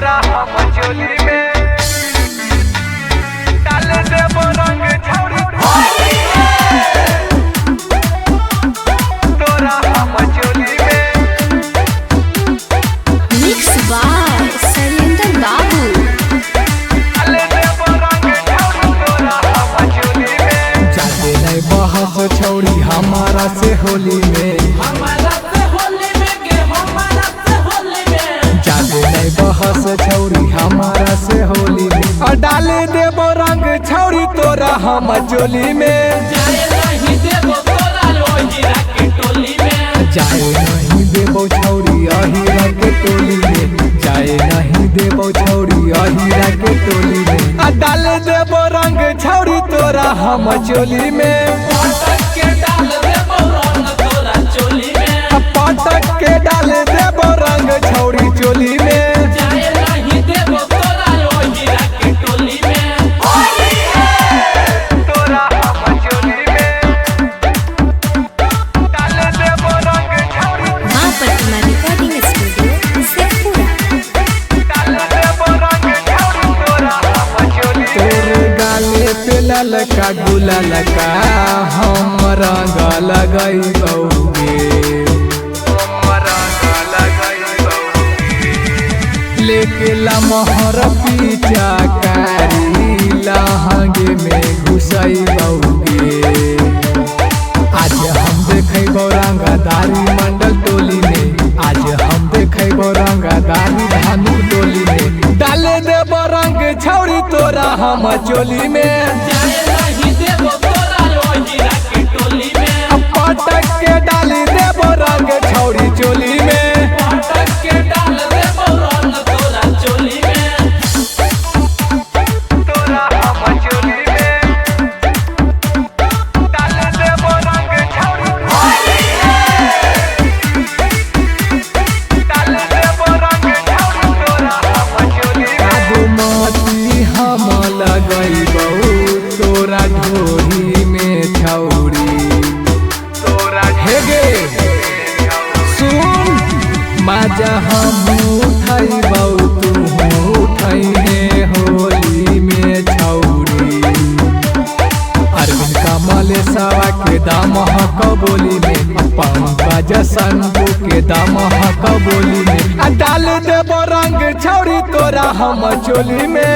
तोरा हम चोली में डाल देबो रंग छौरी, तोरा हम चोली में। मिक्स बाय शैलेंद्र बाबू। डाल देबो रंग छौरी तोरा हम चोली में। जाते नहीं बहस छौरी हमारा से होली में, जाते नहीं बहस छौरी हमारा से होली में। और डाल देबो रंग छौरी तोरा हम चोली में, जाए नहीं देबो छौरी अहिरा के टोली में, जाए नहीं देबो छौरी अहिरा के टोली में। आ डाल देबो रंग छौरी तोरा हम चोली में, आ पटक के डाल देबो रंग छौरी चोली में। तोरा हम चोली में डाल देबो रंग छौरी, माँ प्रतिमा रिकॉर्डिंग स्टूडियो शेखपुरा। डाल देबो रंग छौरी तोरा हम चोली में। तोर गाले पे ललका गुललका हम रंग लगैबौगे, लेके लमहर पीछा कारी लहंगे में घुसैबौगे। आज हम देखैबो रंगदारी मंडल टोली में, आज हम देखैबो रंगदारी धानु टोली में। डाल देबो रंग छौरी तोरा हम चोली में, आ पटक के डाल देबो रंग छौरी चोली में। तोरा हम चोली में डाल देबो रंग छौरी, डाल देबो रंग छौरी तोरा हम चोली में। बागमती हम लगैबौ तोरा ढोरी में छौरी, तोरा हे गे सुन माजा हम उठैबौ तू उठैहे होली में छौरी। अरविंद कमलेशवा के दाम कबोली में, पंकज शंभू के दाम कबोली में। आ डाल देबो रंग छौरी तोरा हम चोली में।